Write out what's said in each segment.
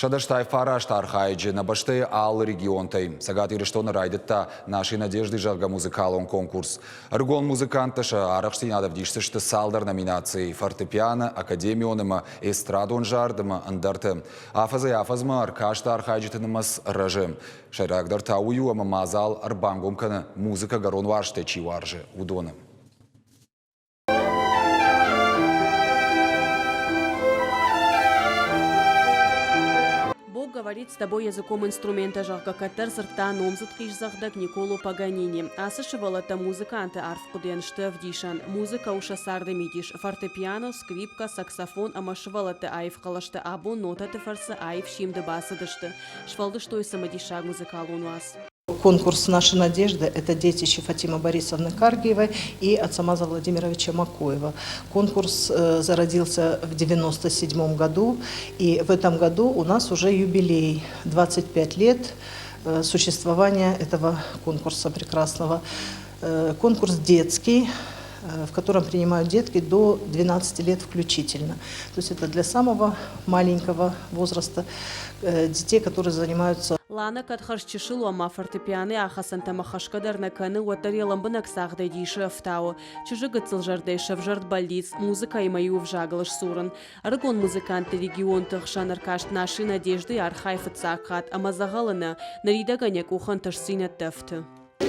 189 архайӕджы нӕ бӕстӕйы алы регионтӕй. Цӕгат Ирыстоны райдыдта «Наши надежды» зӕгъгӕ музыкалон конкурс. Ӕрыгон музыканттӕ сӕ арӕхстдзинад ӕвдисдзысты цалдӕр номинацийы – фортепиано, академион ӕмӕ эстрадон зард ӕмӕ ӕндӕрты. Афӕдзӕй-афӕдзмӕ ӕркасты архайджыты нымӕц рӕзы. Сӕйрагдӕр та уый у, ӕмӕ мадзал ӕрбангом кӕны музыкӕ ӕгӕрон уарзтӕй чи уарзы, уыдоны. Бог говорит с тобой языком инструмента, зӕгъгӕ, кӕддӕр дзырдта номдзыд хъисдзӕгъдӕг Николо Паганини. Ацы сывӕллӕттӕ музыканты арф хъуыдыйӕн сты ӕвдисӕн. Музыкӕ у сӕ царды мидис. Фортепиано, скрипкӕ, саксофон ӕмӕ сывӕллӕтты аив хъӕлӕстӕ абон нотӕты фӕрцы аив симды бацыдысты. Сфӕлдыстой цымыдисаг музыкалон уац. Конкурс «Наша надежда» – это детище Фатимы Борисовны Каргиевой и Ацамаза Владимировича Макоева. Конкурс зародился в 1997 году, и в этом году у нас уже юбилей – 25 лет существования этого конкурса прекрасного. Конкурс детский, в котором принимают детки до 12 лет включительно. То есть это для самого маленького возраста детей, которые занимаются. Лана кӕд хӕрзчысыл у ӕмӕ фортепианойы ахӕцӕнтӕм ӕххӕсгӕ дӕр нӕ кӕны, уӕддӕр йӕ лӕмбынӕг цагъдӕй дисы ӕфтауы. Чызджы гыццыл зӕрдӕйы сӕвзӕрд бӕллиц музыкӕимӕ иу ӕвзагыл сдзурын. Ӕрыгон музыкантты регионты хсӕн ӕркаст Наши надежды архайы фыццаг хатт ӕмӕ дзӕгъӕлы нӕ, ныридӕгӕн йӕ къухы ӕнтыстдзинӕдтӕ ӕфты.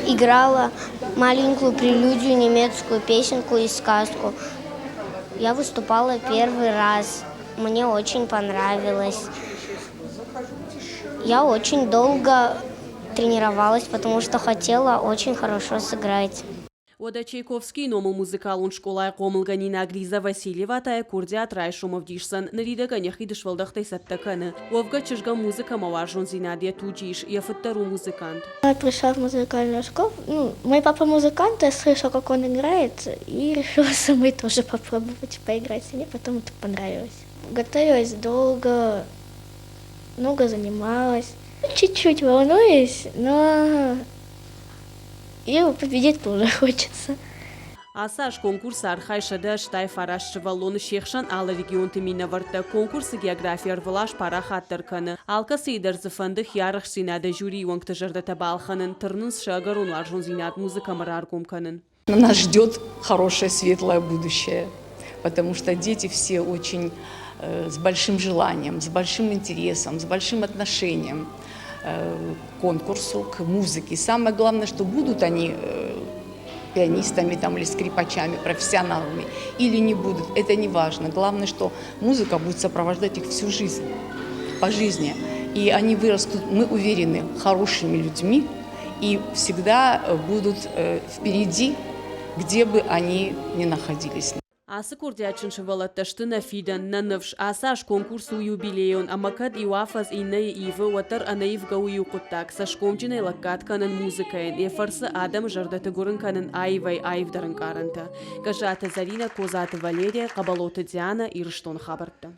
Играла маленькую прелюдию, немецкую песенку и сказку. Я выступала первый раз. Мне очень понравилось. Я очень долго тренировалась, потому что хотела очень хорошо сыграть. Уӕдӕ Чайковскийы номыл музыкалон скъолайы хъомылгӕнинаг Лиза Васильева та йӕ курдиат райсом ӕвдисдзӕн, ныридӕгӕн йӕхи дысвӕлдӕхтӕй цӕттӕ кӕны. Уӕвгӕ чызгӕн музыкӕмӕ уарзондзинад йӕ туджы ис, йӕ фыд дӕр у музыкант. Я пришла в музыкальную школу. Ну, мой папа музыкант, я слышала, как он играет, и решила самой тоже попробовать поиграть. И мне потом это понравилось. Готовилась долго, много занималась. Чуть-чуть волнуюсь, но и победить тоже хочется. Ацы аз конкурсы архайы 189 сывӕллоны, се хсӕн алы регионты минӕвӕрттӕ. Конкурсы географи ӕрвылаз парахатдӕр кӕны. Алкӕцыйы дӕр дзы фӕнды хиарӕхстдзинады жюрийы уӕнгты зӕрдӕтӕ балхӕнын, тырнынц сӕ ӕгӕрон уарзондзинад музыкӕмӕ раргом кӕнын. Нас ждет хорошее, светлое будущее, потому что дети все очень с большим желанием, с большим интересом, с большим отношением к конкурсу, к музыке. Самое главное, что будут они пианистами там, или скрипачами, профессионалами, или не будут, это не важно. Главное, что музыка будет сопровождать их всю жизнь, по жизни. И они вырастут, мы уверены, хорошими людьми и всегда будут впереди, где бы они ни находились. Ацы курдиатджын сывӕллӕттӕ сты нӕ фидӕн, нӕ ныфс. Ацы аз конкурс у юбилейон ӕмӕ кӕд иу афӕдз иннӕйы ивы, уӕддӕр ӕнӕивгӕ у иу хъуыддаг – цӕсгомджынӕй лӕггад кӕнын музыкӕйӕн, йӕ фӕрцы адӕмы зӕрдӕты гуырын кӕнын аивӕй аивдӕр ӕнкъарӕнтӕ. Гӕззаты Зӕринӕ, Козаты Валерия, Хъӕбӕлоты Дианӕ, Ирыстоны хабӕрттӕ.